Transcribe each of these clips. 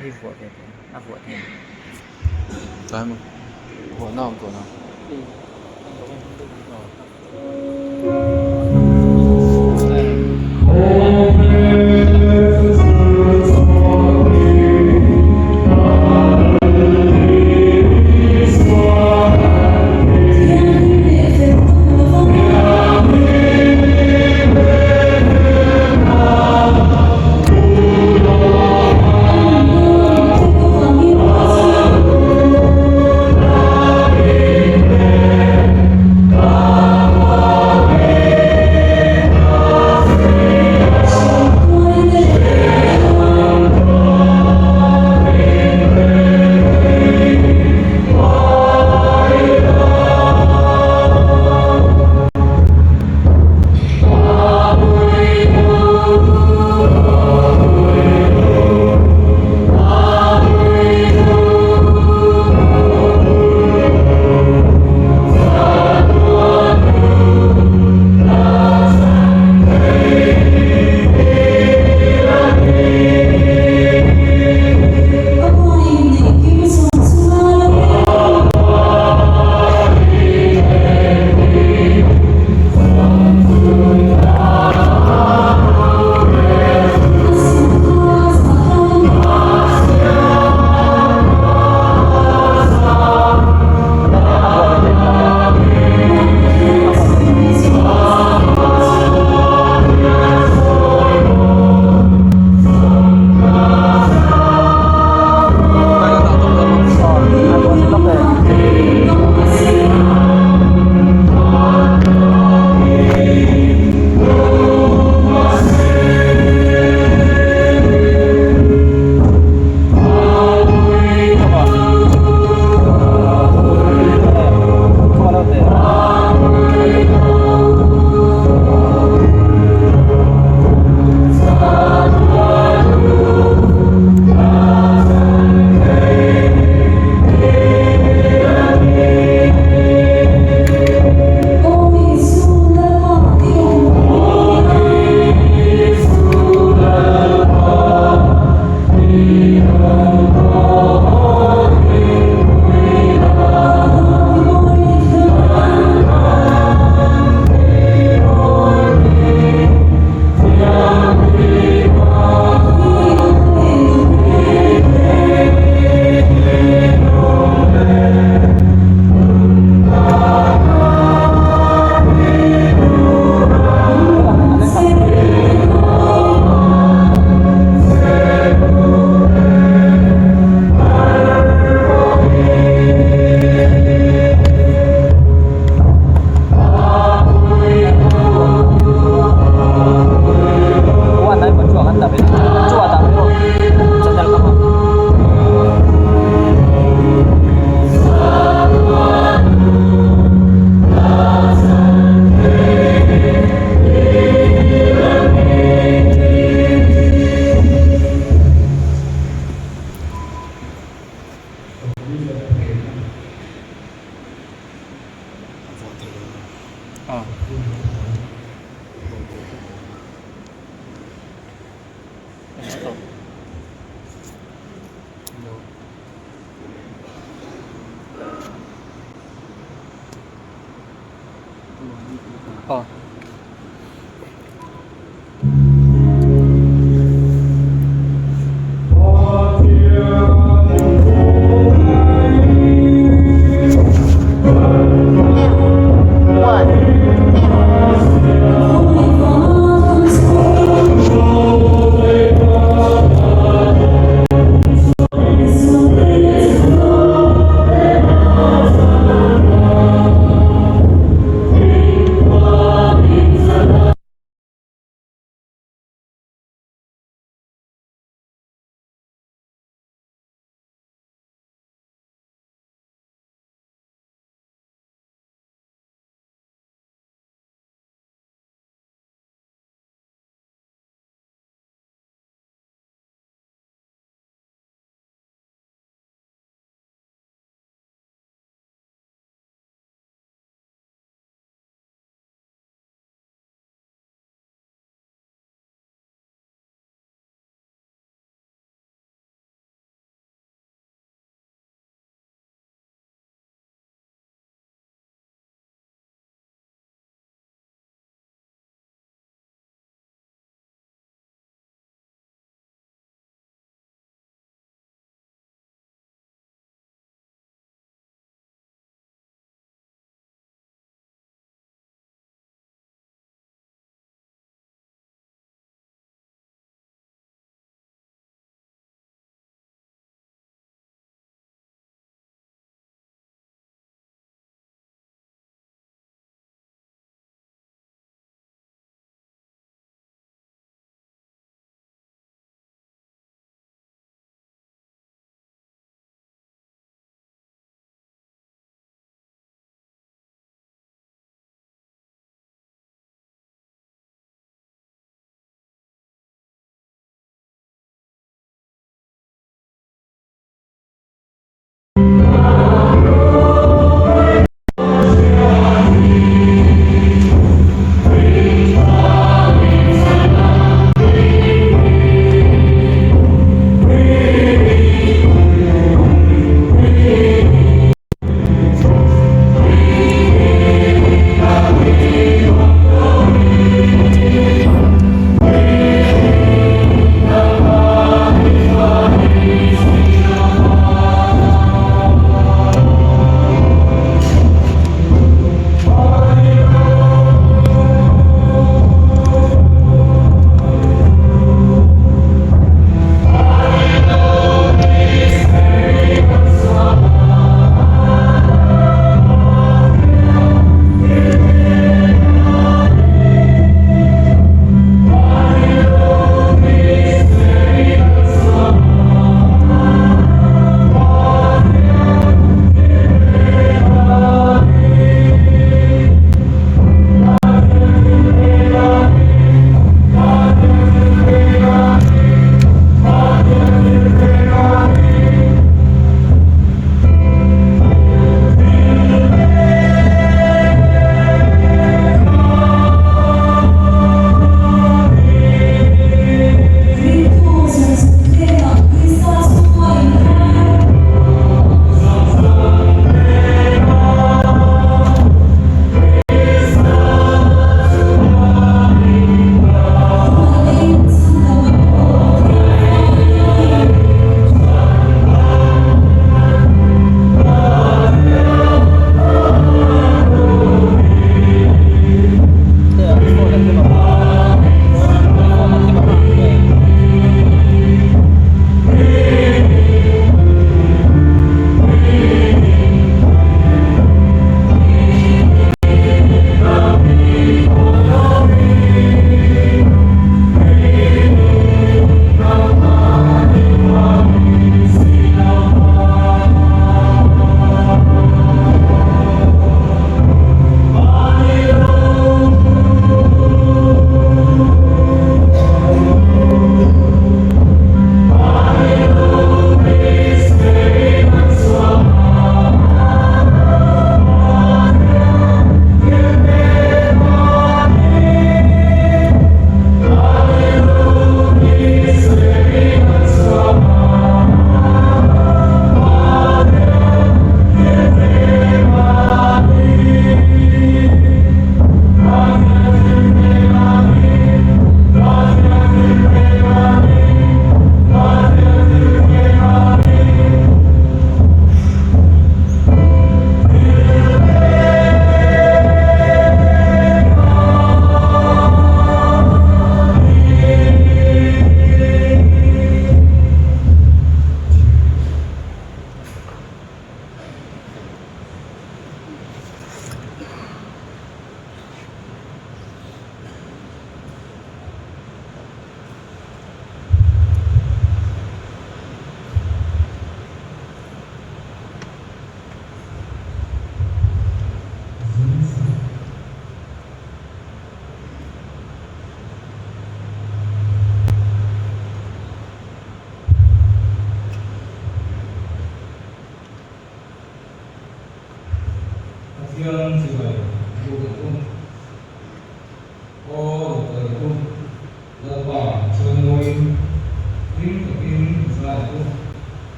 Hei vuah ve teh a vuah thei ang. Tlai maw? Vuahna a awm tawh lo. Aw.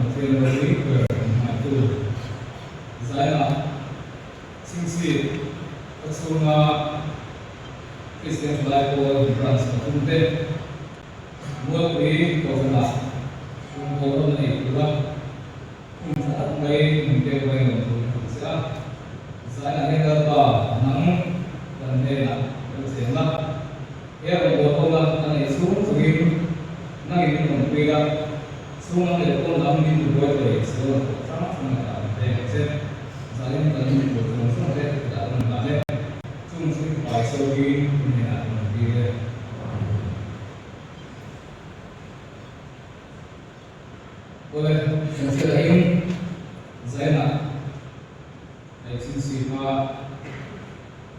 Pathian ropui ber inhmaitu Zaina Chhingchhip khaw chhunga Kristian Thalai Pawl Branch pathumte Mualpui Kohhranah rawngbâwl rawn a nei tura hun tha tak mai min pek mai lawm tur ka ti che a. Zaina hian Lalpa nang kan hnenah lo cheng la. He rawngbâwl hona a neih chhung chungin nangin min awmpui la, chhung lam leh pawn lam min tibuai thei sual ang pawh hrang hrang lakah min pek ang che. Zanin kan mipui zawng zawng te dah kan nghah le. Chung chu i fai chauhin i hnenah kan awm tir e. Awle, kan hriat angin Zainah hei Chhingchhipa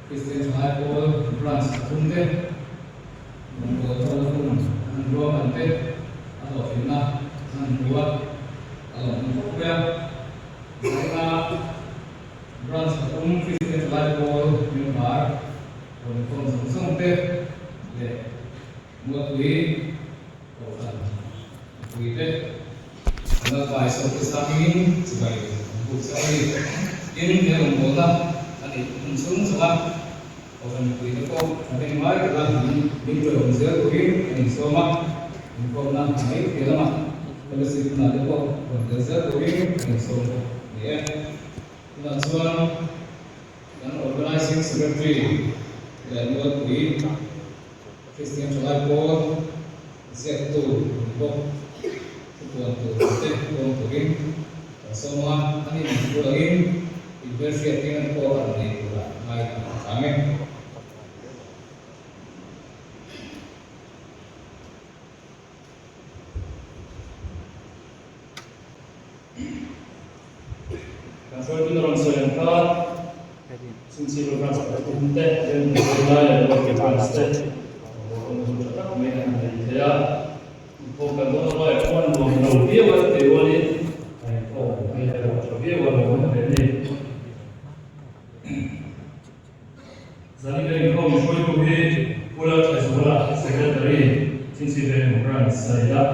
Kristian Thalai Pawl Branch pathum te rawngbâwl hona hun an ruahman te a hlawhtlinna an hmu a, a lawmawm khawp mai a. Zaina Branch pathum Kristian Thalai Pawl member rawn inkhawm zawng zawng te leh Mualpui Kohhran mipuite an Lalpa Isua Krista hmingin chibai an buk che a ni. Tin, he rawngbawlna a neih hun chhung chunga Kohhran mipuite pawh a veng ngai taka min ṭawihawm zel turin an insawm a, inkhawmna mai piah lamah fellowship hunah te pawh rawn tel zel turin an insawm bawk a ni e. Tunah chuan kan Organising Secretary leh Mualpui Kristian Thalai Pawl ziaktu ni bawk thupuan tur te puang turin kan sawm a, an inhmuh angin inhmelhriat tirna te pawh a rawn nei turah ngai kan han chang e. Kan hruaitun a rawn sawi ang khan Chhingchhip Branch pathum te, Lengpui lai leh Lawngtlai Branch te rawn hun tha tak mai an nei thei a. Inkhawm kan dawn ruai ah khuan nuam lo viau a chutih rualin a inkhawm hi erawh tha viau a lo awm ve a ni. Zanin a inkhawm hruaitu hi Pu Lalthazuala, Secretary, Chhingchhip Veng Branch a ni a.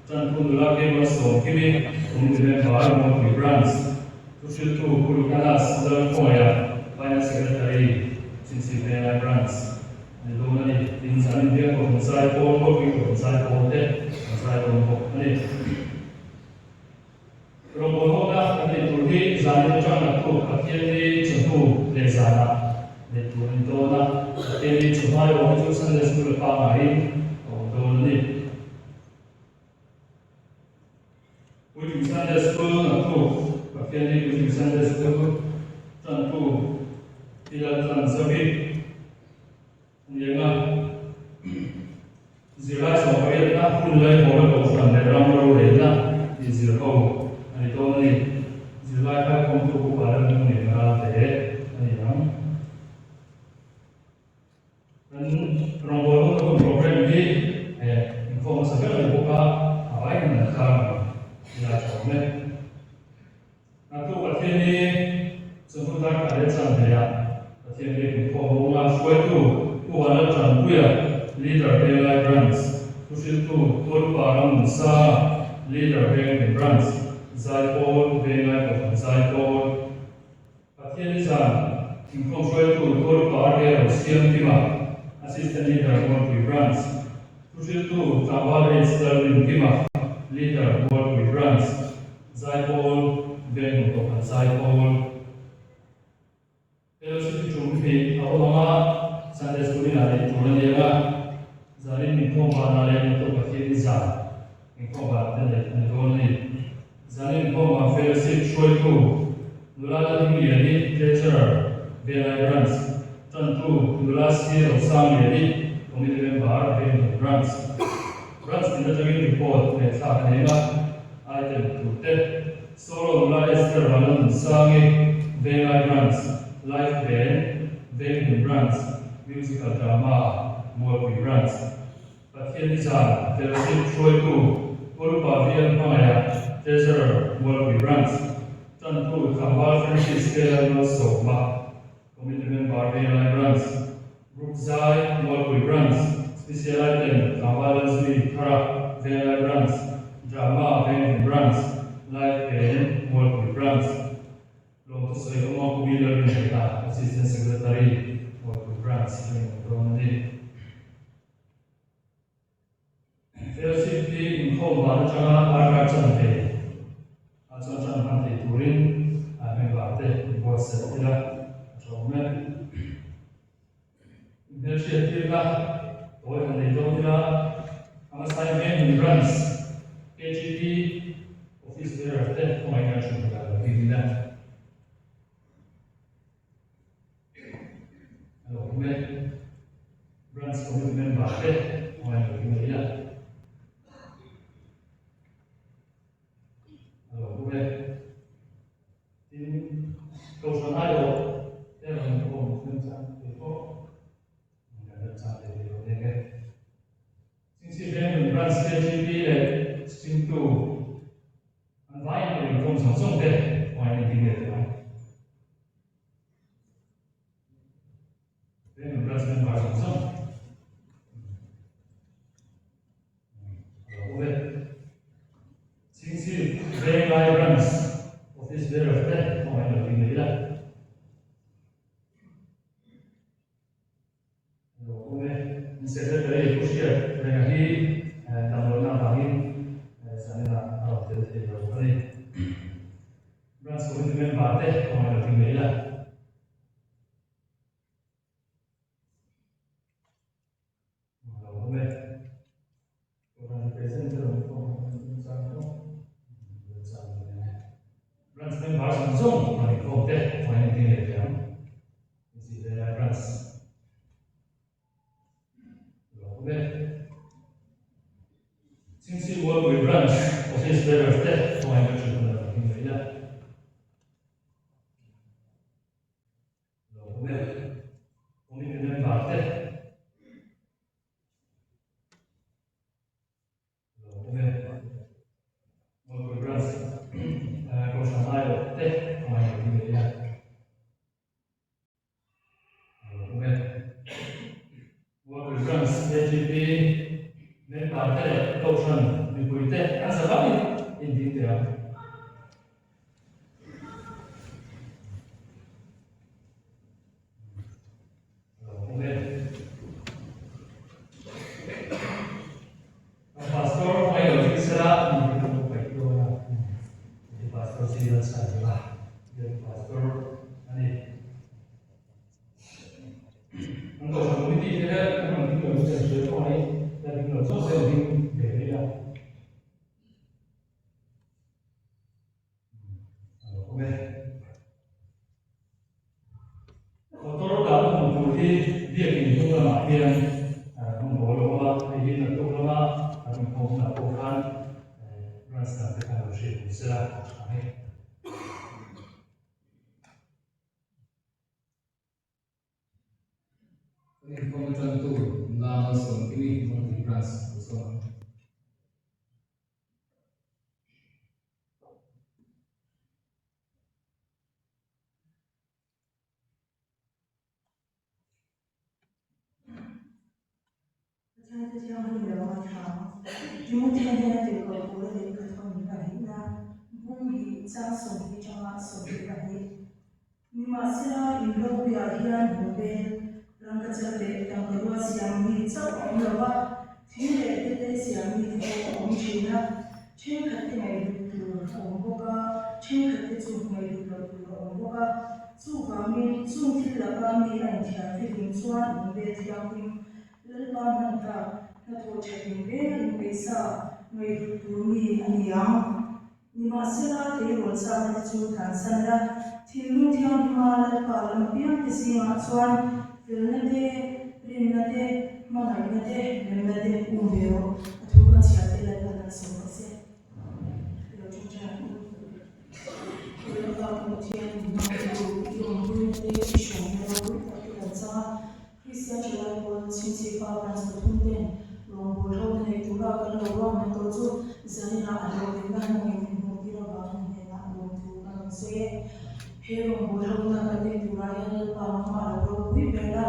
Tantu nula Cable Sawmkimi, Committee Member, Mualpui Branch, Thuhriltu Pu Lukanas Lalkhawngaia, Finance Secretary, Chhingchhip Venglai Branch a ni dawn a ni. Tin, zanin biak Kohhran zai pawl, Mualpui Kohhran zai pawl te an zai dawn bawk a ni. Rawngbâwl hawkna kan neih tur hi zanin atang naktuk Pathianni chawhnu leh zanah neih tur a ni dawn a, Pathianni chawhma erawh hi chu Sunday School a pangaiin a awm dawn a ni. Puitling Sunday School naktuk Pathianni Puitling Sunday School tantu i lal tlan zo hi a ni ang a. Zirlai sawmpariatna hun lai hawla kohhran leh ram rorelna tih zir ho a ni dawn a ni. Zirlai kha kawngtu upa lam lung leh ral te a ni ang. Kan rawngbâwl ho hun program hi inkhawm hmasa ber a ni bawk a, a vaiin an tlang ang ila tha awm e. Naktuk Pathian hi chawhnu darkar leh chan hleiah Pathian biak inkhawm a awm a, hruaitu Pu Vanlal Tanpuia, Leader Venglai Branch, Thuhriltu Tualupa Ramnunsanga, Leader Venglai Branch, Zaipawl Venglai Kohhran Zaipawl, Pathian zan inkhawm hruaitu Tualupa RK Rosiam Kima, Assistant Leader Mualpui Branch, Thuhriltu Tlangval H Lalrin Kima, Leader Mualpui Branch, Zaipawl Venghmun Kohhran Zaipawl, Fellowship hi tum hi a awm ang a, Sunday School inah neih tur a ni ang a, zanin inkhawm vanah leh motor Pathian zan inkhawm vanah te neih a ni dawn a ni. Zanin inkhawmah Fellowship hruaitu nula Lalhmingliani, Treasurer, Venglai Branch, Tantu nula C Rosangliani, Committee Member, Venghmun Branch. Branch tin atangin report ngaihthlak a nei a, item turte, Solo nula Esther Vanlalnunsangi, Venglai Branch, Life Band, Venghmun Branch, Musical Drama, Mualpui Branch. Pathian zan Fellowship hruaitu Pawlupa Vial hmangaiah Treasurer Mualpui Branch, Tantu Tlangval Francis Taylor Malsawma, Committee Member Venglai Branch, Group Zai Mualpui Branch, Special Item Tlangval Lalzui Thara Venglai Branch, Drama Venghmun Branch. Laipen, Mualpui Branch, Lawmthu sawi awm a Pu Lalrinhmeta, Assistant Secretary, Mualpui Branch a ni awm dawn a ni. Fellowship hi inkhawm van atanga darkar chanve ah chuan tan hman thei turin member te inbuatsaih ila a tha awm e. Inhmelhriat tirna tawi han nei dawn ila Amasai Veng Branch KGP Office Bearer te khawngaih kan hrilh hmel lo bik ila. A lo awm e. Branch Committee member te khawngaih lo ding leh ila. A lo awm e. Tin, Kohhran aiawh te rawn awm remchang thei pawh kan remchang thei ve lo nek e. Chingchi Venglun Branch KGP leh Stream 2 an vaiin rawn inkhawm zawng zawng te khawngaih in ding leh teh ang. Venglun Branch member zawng zawng a lo awm e. Chingchi Venglai Branch Office Bearer te khawngaih in lo ding leh ila. A lo awm e. Secretary Pu Hriat Renga hi damlohna avangin zaninah a rawn tel thei lo a ni. Branch Committee member te khawngaih lo ding leh ila. A lo awm e. Kohhran represent te rawn khawm an chang tawh. An chang lo nen e. Branch member zawng zawng rawn inkhawm te khawngaih in ding leh teh ang. Zirlai branch lo awm e. Chingchi Mualpui branch office bearer te khawngaih in ka ṭhut hun a lo ding leh ila. Lo awm e. Committee member te. Lo awm e. Mualpui branch Kohhran aiawh te khawngaih lo ding leh ila. A lo awm e. Mualpui Branch AGP member te leh Kohhran mipui te an za vangin inding teh ang. A lo awm e. Kan pastor hmai lo thleng sela mi hi kan lo paih dawn a, hei pastor chi la chhan lo a, biak pastor a ni. An kohhran committee te hian an rawn ding lo chu kan hria tawh mai, la ding lo zawk se an ding ve mai a. A lo awm e. Motor dahna hmun tur hi biakin hnung lamah hian hmun hawl a awm a, hei hi naktuk lama kan inkhawm hunah pawh khan branch dang te khan lo hriat ni sela a tha ang e. Kan inkhawm atantu nula Malsawmkimi Mualpui Branch lo sawm ang. Pathian te thianghlim lo a thang. Timothea hnena tirhkoh Paula lehkha thawn pahnihna bung hi chang 20 tanga 22. Nimahsela, inropuiah hian bungbel, rangkachak leh tangkarua siam mi chauh a awm lo va, thing leh tete siam mi te pawh a awm thin a. Thenkhatte ngaihhlut tur a awm bawk a, thenkhatte chu ngaihhlut loh tur a awm bawk a. Chuvangin, chung thil laka mi a inthiar fihlim chuan bungbel thianghlim Lalpa hman tak, hnathawh that inreng a inpeihsa ngaihhlut tur mi a ni ang. Nimahsela, tleirawl chakna te chu tlansan la, thinlung thianghlima Lalpa lam piangte zingah chuan felna te, rinna te, hmangaihna te, remna te um ve rawh. A thu kan chhiar te Lalpan an sawm rawh se. I lo ṭawngṭai ang u. Lalpa ka Pathian min hmangtu, i awmpuina te, i hruaina ropui tak te kan chang a. Kristian ṭhalai pawl chhingchhipa branch pathum ten rawngbâwl ho na nei tura kan lo ruahman tawh chu zaninah a hlawhtlinna hmangin min hmuh tir avangin hnenah lawmthu kan rawn sawi e. He rawngbâwl ho na kan nei turah hian Lalpa nangmah lo ropui ber la,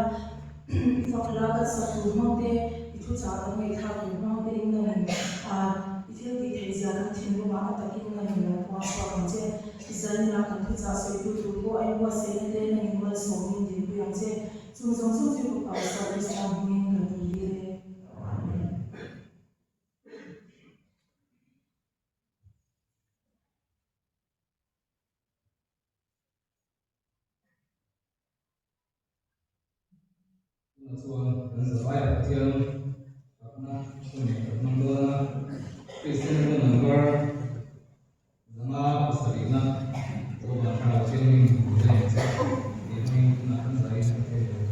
i fakla kan sak tur hmang te, i thuchah kan ngaihthlak tur hmang tein nangin i thil tih theih zia kan thinlungah a takin. nangin lo puang chhuak ang che. Zaninah kan thuchah sawitu tur pawh a inbuatsaihna te nangin malsawmin dinpui ang che. Chung zawng zawng chu Fapa Isua Krista hmingin kan indir e. Amen. Tunah chuan kan zavai ah Pathian fakna hun kan hmang dawn a, Kristian hun number zanga pasarihna Roman Thlarau Thianghlim hmuh daih ang che tih hmangin tunah kan zaiin kan thei lo.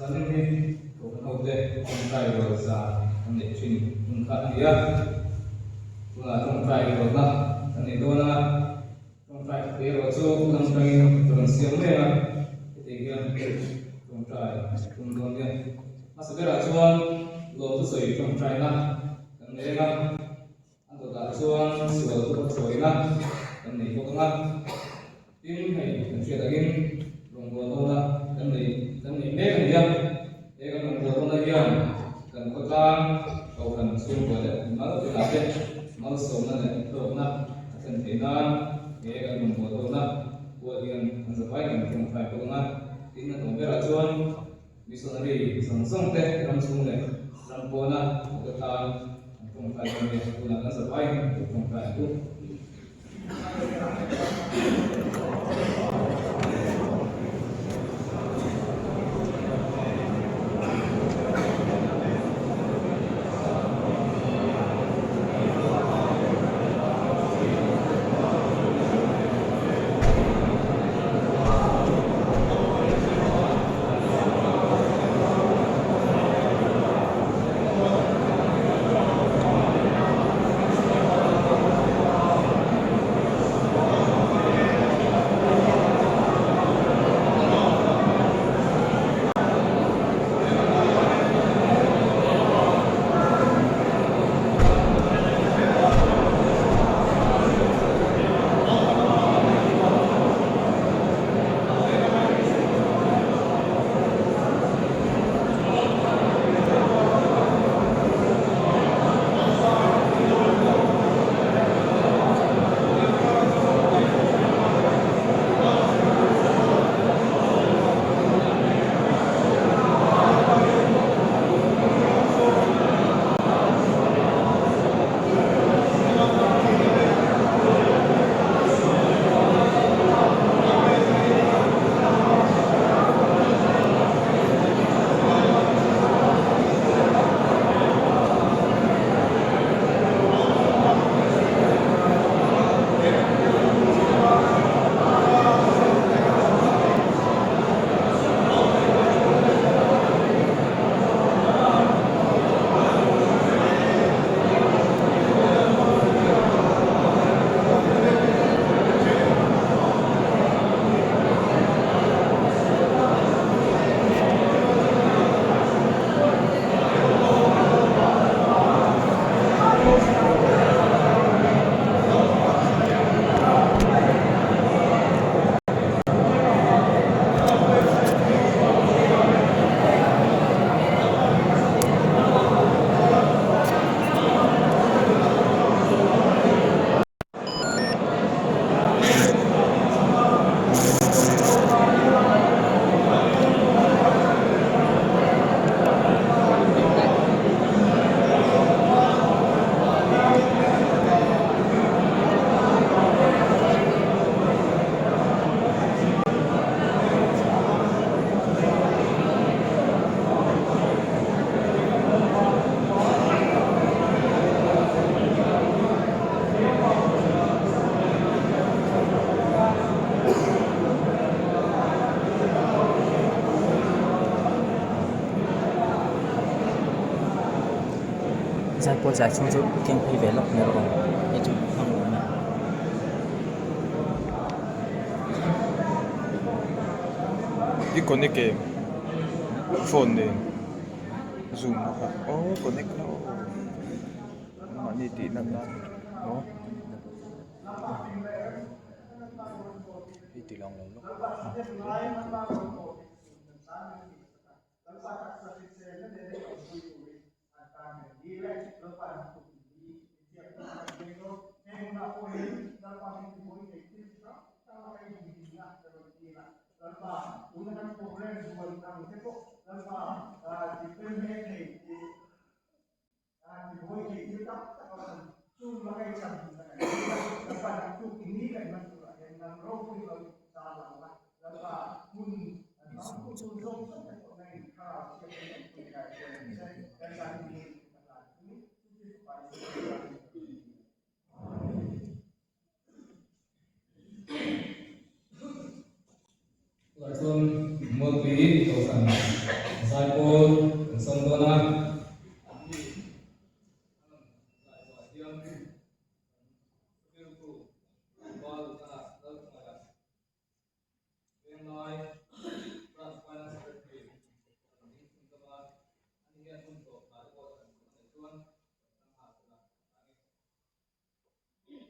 Zanin hi Kohhran hote tawngtai rual zan kan neih thin hun kha a ni a, tunah tawngtai rualna kan nei dawn a, tawngtai thupui erawh chu lam tangin ka rawn siam mai ang a, heti hian tawngtai tum dawn nia. Hmasa berah chuan lawmthusawi tawngtaina kan nei ang a. A dawtah chuan sual pawh a chawina kan nei bawk ang a, tin hei kan hriat angin rawngbawlhona kan nei kan. chhungkua leh mimal tinah te malsawmna leh hlawkna a thlen theih nan he kan rawn bual dawna pual hian an zavai kan tawngtai bawk ang a. Tin, a tawng berah chuan missionary zawng zawng te ram chhung leh ram pawna awte tan an tawngtai dawn nia. Tunah kan zavai in kan tawngtai ang u. Zaipawl zai chhung chu keng phei ve lawk mai rawh aw hei chu a nuam a. I connect em phone nen zoom na kha aw connect na aw mahni tih na nan maw. Hei ti lang lo lawk. Tunah chuan Mualpui Kohhran Zaipawl kan sawm dawn a. Anni an rawn zai zawhah hian kan rilru val luhna Lalhnuaiah Venglai Branch Finance Secretary a rawn ding chhun zawm a. Ani hian hun tawp hnai pawh thlan duh a neih chuan rawn tang nghal sela a tha ang e.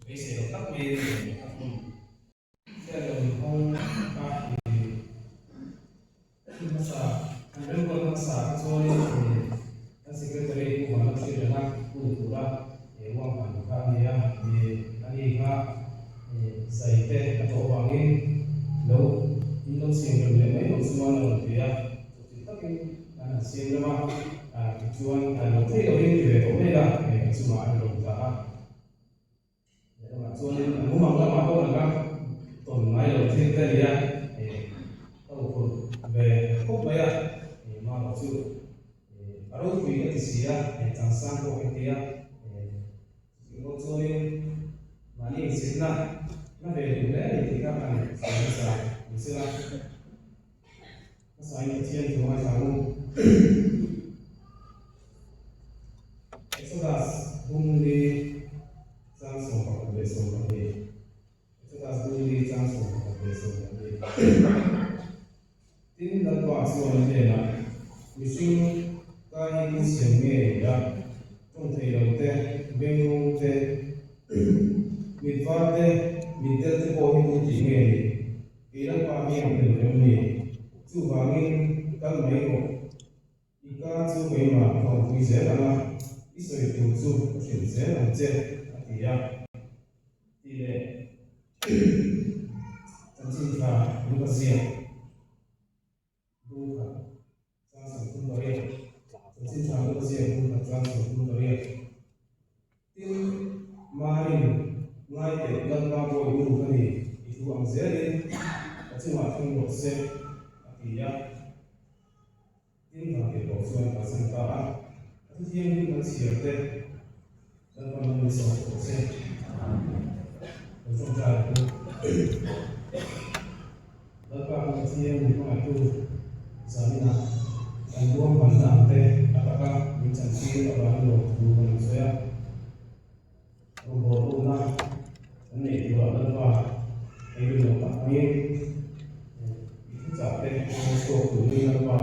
Beisei lo tak mai a ni a hmun. Hriat lo inhawng a i thil hmasa an remruat hmasa kha chuanin kan secretary Pu Vanlalhriatrenga pu ni tura ruahman kha a ni a, ani kha zai te a tawh avangin lo in lo siam rem leh mai lo chuan a rawn ti a, chuti takin kan han siam rem a, tichuan lo thei lovin ti ve tawh mai la, ka chungah a ni rawn ta a. Lehlamah chuanin a mumang lamah pawh kan la tawn ngai lo thil te a ni a, ka huphurh ve khawp mai a, mah chu a ropui ka ti si a, changsang pawh ka ti a, chutih rual chuanin mahni inchhirna na ve duh hle a ni tih kha kan sawi nasa ni sela. Hmasain Pathian thu ngaithla u. Exodus bung li chang 11 leh 12 Exodus bung li chang 11 leh 12 Tin, Lalpa chuan a hnenah, Mihring ka hi tu siam nge ni a? Tawng thei lo te, bengngawng te, mit var te, mit del te pawh hi tu tih nge ni? Kei Lalpa hian a tel em ni? Chuvangin kal mai rawh. I ka chu keimah ka awmpui zel ang a, i sawi tur chu ka hrilh zel ang che, a ti a. Tih leh chanchin tha lung a ziak. Bung khat chang 38 chanchin tha lung a ziak bung khat chang 38. Tin, Marin, ngai teh Lalpa bawi nu ka ni, i thu ang zelin ka chungah thleng rawh se, a ti a. Tin, Vantirhkoh chuan a kalsan ta a, a thuthianghlim kan chhiar te Lalpa nang min sawm rawh se. Kan tawngtai ang u. Lalpa kan Pathian min hmangaihtu zaninah kan ruahmanna ang te a taka min chantir avangin lawmthu kan rawn sawi a. Rawngbawlhawmna kan neih turah Lalpa ei rin loh tak hmangin i thuchah te hmang chhuak turin Lalpa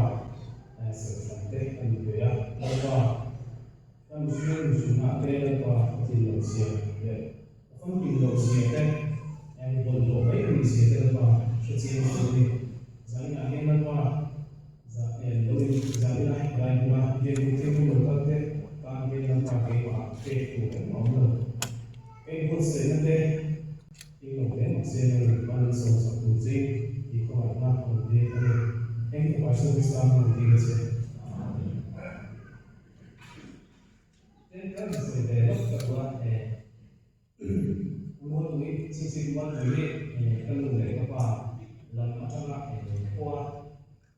serhhran te kan inpe a. Lalpa Kan mihring mihrinna te Lalpa ka tlin loh zia leh ka famkim loh zia te, mi bawlhhlawh mai ka nih zia te Lalpa hre chiang tur a ni. Zaninah hian Lalpa lo in zaninah helai hmuna biakbuk thil lo kal te tan hian Lalpa keimah pek tur engmah awm lo. Ka inbuatsaihna te tling lo hle mahse nang Lalpa min sawmsak tur cheng tih khawngaihna ka rawn dil a ni. Eng fapa Isua Krista hmang dil a che. Amen. Tin, kan han sawi ve lawk tak a, Mualpui, Chingchip Mualpui hi ka nu leh ka pa lam atanga khua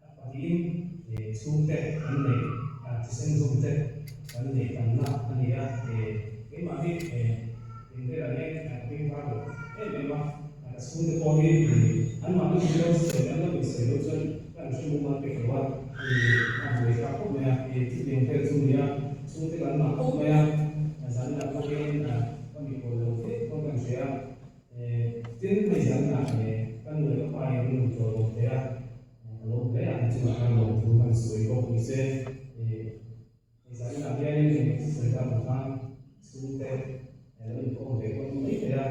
a pahnihin chhungte kan neih, thisen zumte kan neih tamna a ni a. Keimah hi eng velah hian ka hming var lo em em a, ka chhungte pawh hi anmahni lo sawi an lo insawi loh chuan Kan hre mumal pek lo a, a buai thlak khawp mai a, thutiang vel chu nia, chhungte kan mah khawp mai a, zaninah pawh hian ka mikhual lo fe pawn kan hria a, tin hei zaninah ka nu leh ka pa in min rawn tlawh lawm thei a, ka lawm hle a, chungah khan lawmthu kan sawi bawk ni se. Hei zaninah hianin eng sawi tak ang khan chhungte lo inkhawm ve pawh mai thei a.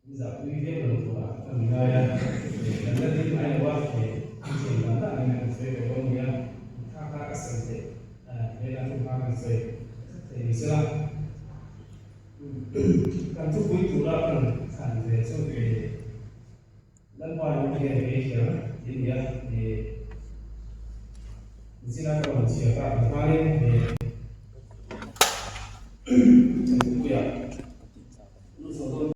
In zahpui viau lo tur ah ka mi ngai a, kan la ding ngai lo a, in thiam dan dan in kan sawi ve dawn nia, in kha kha ka sawi theih he la thu kha kan sawi thei ni sela, kan thupui tura kan thlan ve chu Lalpa in tinge kei kher tih a ni a, nichina ka rawn chhiar tak ang khanin kan thupuiah lu chho dawn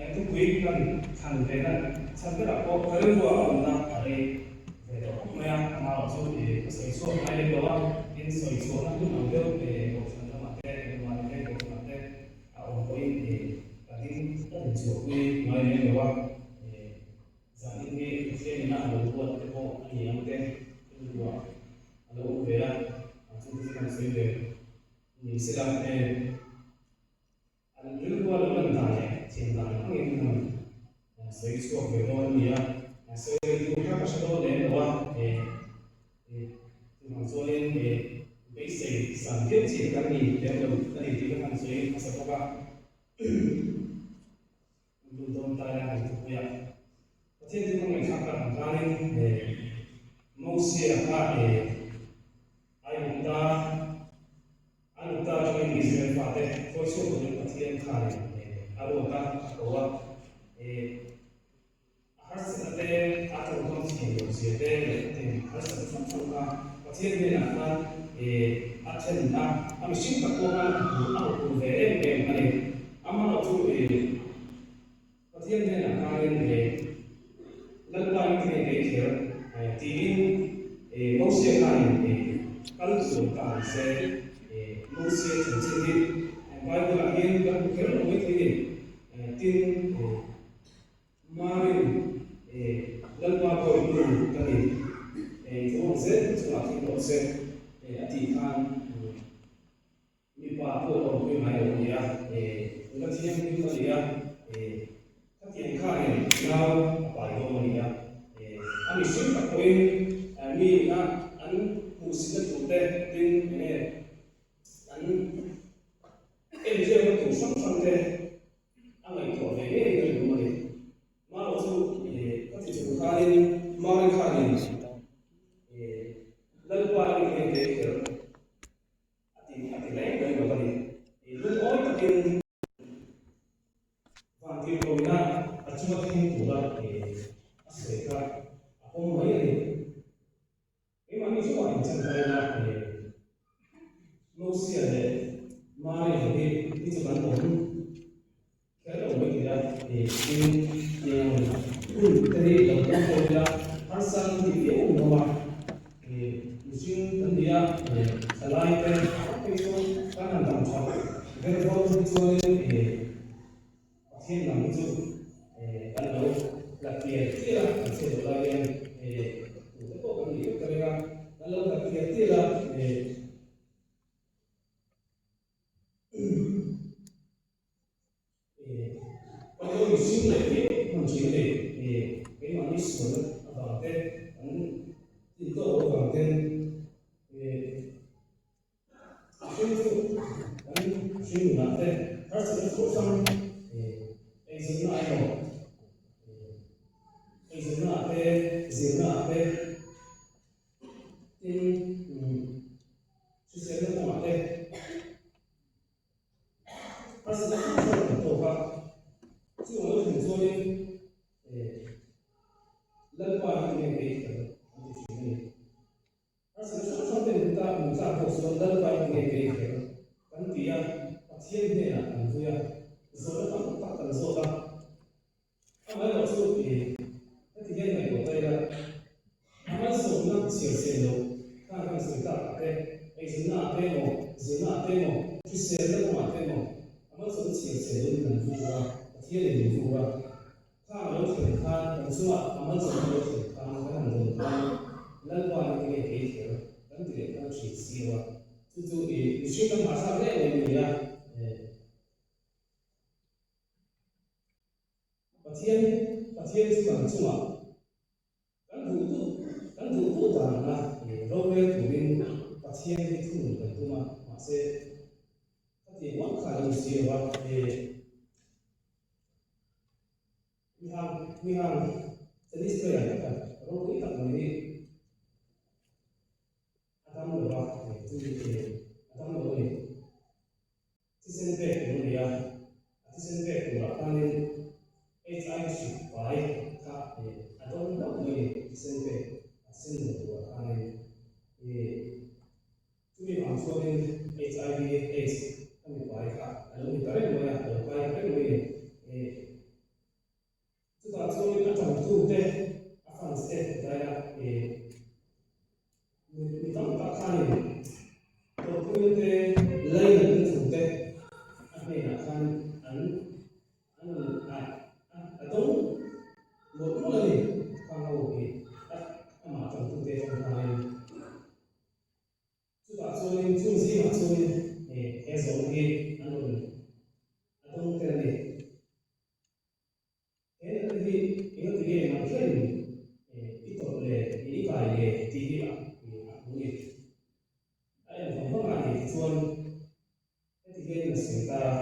Eng thupui kan thlan ve na chhan berah pawh ka rilrua a awmna a rei ve tawh khawp mai a, amah chu ka sawi chhuak ngai lem lo a, tin sawi chhuahna hun ang deuh kohhran lamah te, engmahni veng kohhranah te a awm pawhin ka ding ka din chhuahpui ngai lem lo a, zanin hi Pathian ina a lo buat te pawh a ni ang te rilruah a lo awm ve a, chung te chu kan sawi ve ni sela. An rilrua lo lan dan leh thiam dan angin an sawi chhuak ve dawn a ni a, sawi rei tur kha ka hre dawn lem lo a, chuvang chuanin beisei san viau chi kan ni lem lo a ni tih ka han sawi hmasa bawk a. Kan lut dawn ta ila kan thupui a, Pathian chu ka ngaihthlak tak ang khanin Mosia kha Aigupta Aigupta atangin Israel fate khawi chhuak turin Pathian khanin a ruat a, a ko a. A harsatna te, a tawngkam thiam loh zia te leh heng harsatna hrang hrang kha Pathian hnenah khan. A then a, a mihring tak pawh khan a hmu a hmu ve em em a ni. Amaherawhchu Pathian hnenah khanin Lalpa in thei kei kher tiin Mosia khanin kal tur ta ang se. Mosia chanchin hi Bible ah hian kan hmu kher lo mai thei ni. Tin, Marin Lalpa Bawitu ka ni, thu ang zel chungah thil rawh se a tih khan mipa pawh a awmpui ngai lo a ni a, nula thianghlim a ni a, khatiang khanin nau a pai dawn a ni a, a mihring tak pawhin mi ina an hmuhsitna turte tin enge an enziakna tur hrang hrangte A ngaihtuah ve ngei ka rinawm a ni. Maro chu ka ti chung khanin Mari khanin Lalpa i nge ke kher a ti a ti reng reng lo a ni. Lungawi takin vantirhkoina a chunga thleng tura a sawi kha a pawm mai a ni. Keimahni chungah inchantaina Mosia leh Mari ho hi hi chu kan awm kher lo mai thei a, tin hun te hi lo tawng pawh ila harsa kan ti viau awm lo a, mihring kan ni a, thalai te phei chu kan han dam tha ber dawn hi chuanin Pathian lam hi chu kan lo la tial tial a, kan chhiat loh lai hian tute pawh kan nih vek ka ring a, kan lo la tial tial a, kan lo insim leh viau hman thin a ni. Keimahni sualna avang te, kan intawk loh avang ten A hring chu kan hring nunah te harsatna hrang hrang eizawnna emaw eizawnna ah te zirna ah te tin hriselna kawngah te harsatna hrang hrang kan tawk a, chung alo thlen chuanin Lalpa hi tunge kei kher an ti thin a ni. A sir hrang hrang ten ta min tlak pawh chuan Lalpa i nge kei kher kan ti a, Pathian hnenah kan vui a, zawhna tam tak kan zawt a. Amaherawh chu i heti hian ngaihtuah ta ila, a malsawmna chhiar chhiar loh khan kan sawi tak ah te, eizawnna ah te emaw, zirna ah te emaw, hriselna kawngah te emaw, a malsawmna chhiar chhiar lohin kan vui a, Pathianin min vui a. Khang a lo thlen khan kan chungah a malsawmna lo thlen khan kan han dawn khan Lalpa ni tinge kei kher kan ti leh khan thin si lo a, chu chu i mihring kan hahthlak reng reng a ni a. Pathian Pathian chu kan chungah kan duh duh kan duh duh dan anga rorel turin Pathian hi thunun kan tum a, mahse khatiang ngawt kha a lo ni si lo a. Mihang mihang tennis player pakhat ropui tak mai hi a dam lo a, chumi a dam lo a ni. Thisen pek tur a ni a, a thisen pek turah khanin HIV hrik pai kha a dawng hlauh mai a ni, thisen pek a thisen dawn turah khanin. Chumi vang chuanin HIV AIDS ka mipai kha a lo ni ta reng mai a, a lo kai ta reng mai a ni. Chutah chuanin a tangtute, a fans te daia mi tam tak khanin tawrhpuina te, lainatna thu te a hnenah khan an an rawn a a dawng mawlh mawlh a ni. Khang ho hi amah tangtute atang khanin. Chutah chuanin chung zingah chuanin he zawhna hi an rawn a dawng tel a ni. He natna hi engati nge nang hianin i tawrh le, i kai le tih hi a hmu ni. A en vang vang a ni tichuan heti hianin a sawi ta a.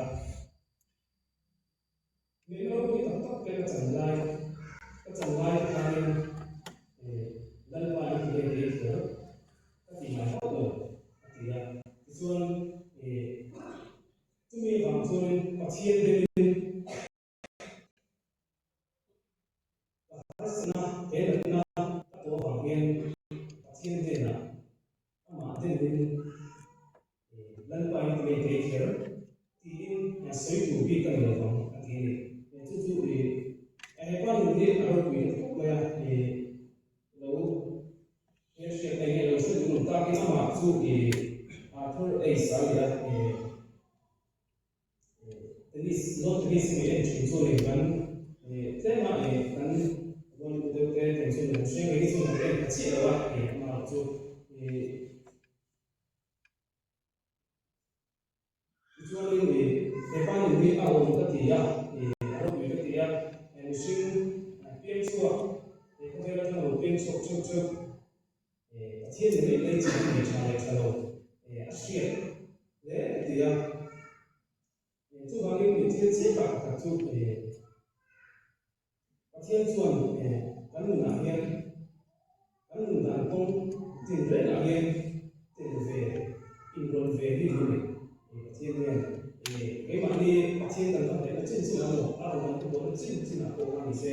Min ropui tak tak te ka chan lai, ka chan lai te khanin Lalpa i ti nge kei kher ka ti ngai hauh lo a ti a. Tichuan chumi avang chuanin Pathian demin ka harsatna he natna ka tawh avang hian Pathian hnenah amah demin. nge kei kher tiin sawi tur bik ka ni lo vang a ti a ni. Chu chu i hepa nun hi a ropui ta khawp mai a, i lo hmelhriat eng nge lo hre duh lo takin amah chu i Arthur Ashe a ni a, i Tennis, lawn tennis hi en thin chu ni kan tlem a kan rual u deuh te tiang chuan kan hria ngei chuan kan en pha chiah lo a amaherawh chu tichuanin hepa nun hi a awm ka ti a a ropui ka ti a mihring piang chhuak he khawvel atanga lo piang chhuak theuh theuh Pathian ni mai mai chin a nei tha leh tha lo a hriat hle ka ti a. Chuvangin thil chiang tak pakhat chu Pathian chuan kan nunah hian kan nun dan kawng tinrengah hian tel ve, inrawn ve hi a ni. Pathian hian keimahni Pathian kan va hnaihna chin chinah emaw a rawn kan thubuaina chin chinah pawh kha ni se,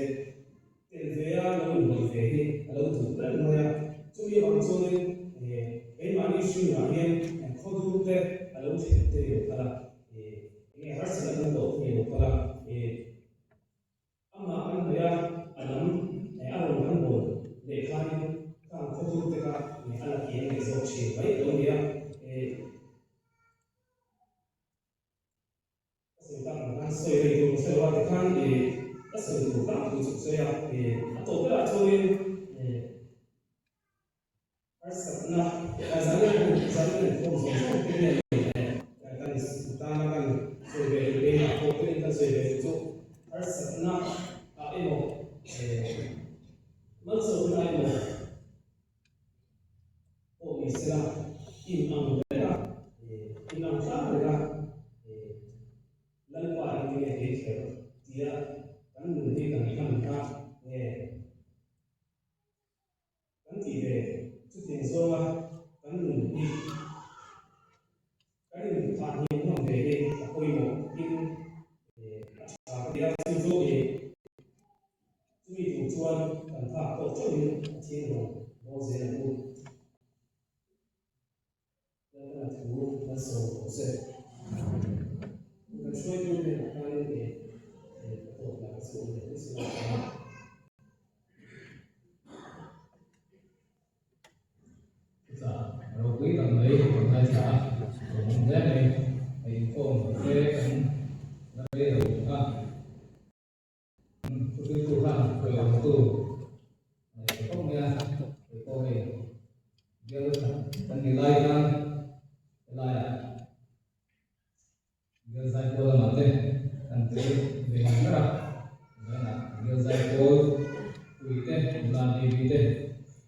Tel ve a lo inrawn ve hi a lo duh reng mai a, chumi avang chuanin keimahni hringah hian khawdur te a lo thlen te ni lo kal a, enge harsatna kan tawh te ni lo kal a, amah kan hnaih a, a lam a rawn kan bawl leh khanin khang khawdur te kha a la kiang leh zawk thin mai a lo ni a. Ka sawi tak ang khan sawi rei tur ka hre lo a, tikhan ih ka sawi tur tlangpui chu ka sawi a, ih a tawp berah chuanin ih harsatna zan zan inkhawm zawng zawng te hian kan tana kan sawi ve duh keimah pawh pawhin kan sawi ve duh chu harsatna ah emaw ih malsawmna emaw pawh ni sela in ang reng a, in ang tlang reng a, Lalpa in tinge kei kher tia kan nun hi kan hman kha nge kan tih ve chutiang zawnga kan nun hi kan inphah hniam ngam ve hi a pawimawh in a tha ka ti a, chu chu chumi tur chuan kan phak tawk theuhin a thiang rawn bawl zel ang u. Lalpana thu kan sawi tawh se. Kan hruaitu hnenah khanin ka tawp lah ka chu awm leh mai si lo a. Chutah ropui tak mai kan ngaithla a, lawmawm hle mai. A inkhawm te kan la rei lo a. Thuhriltu khan hruaiawmtu a nei ta khawp mai a, kei pawh hei bial kan ni lai khan helaiah Bial zaipawl lamah te kan tel ve ngar ngar a, tunah bial zaipawl pui te, nula Devi te,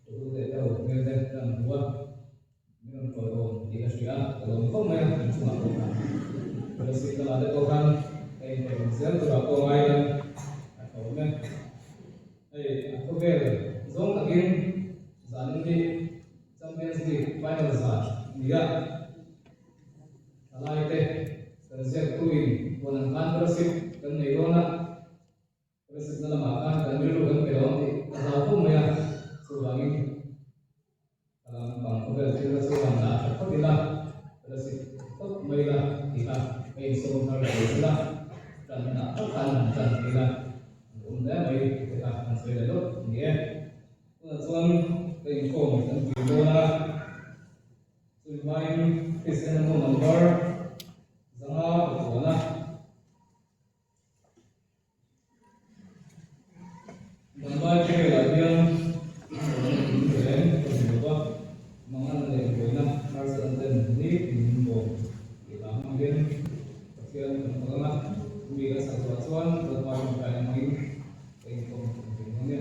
Putu leh te ho hmel te ka han hmu a, min rawn tawiawm tih ka hria a, ka lawm khawp mai a, kan chungah pawh khan Fellowship lamah te pawh khan ka intawiawm zel turah pawh ngai hian a tha awm e. Hei a khawvel zawng takin zanin hi Champions League final zan a ni a. Thalai te kan ziaktuin huan ang khan fellowship kan nei dawn a, fellowship na lamah khan kan rilru kan pe lo ang tih ka hlau khawp mai a, chuvangin ka lam pang khawvel thil kha chu han dah tha phawt ila, fellowship phawt mai ila tih kha ka insawm thar leh zel a, tan ah tak khan han tan ila an awm hle mai tih te kha han sawi leh lawk a ni e. Tunah chuan ka inkhawm kan tih dawn a. Chumi hmain Kristian an awm ang bar zanga pakuana. Damlai khawvelah hian rawn in reng ka hmu lo va, mangan leh buaina harsatna ten nitin min bawm tih hla hmang hian Pathian kan fak ang a, chumi kan sak zawhah chuan Lalpa tawngtaina hmangin ka inkhawm thei dawn e.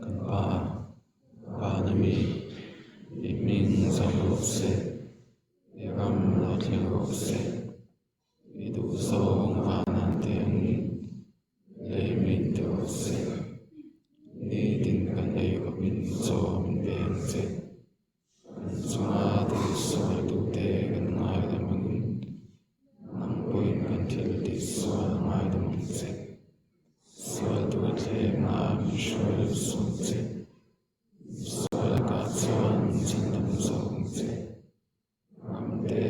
Kan pa van ami i hming zawng rawh se i ram lo thleng rawh se i duh zawng van an ti angin lei min ti rawh se nitin kan ei khawpin chaw min pe ang che kan chunga thil sual duhte kan ngaidam angin nang pawhin kan thil tih sual ngaidam ang che. Sual tur thlemna min hruai lo suh che, sual lakah chuan min chhandam zawk ang che. Ram te,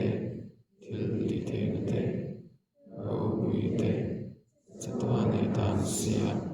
thil tih theihna te, ropui te, chatuan ei tan a si a.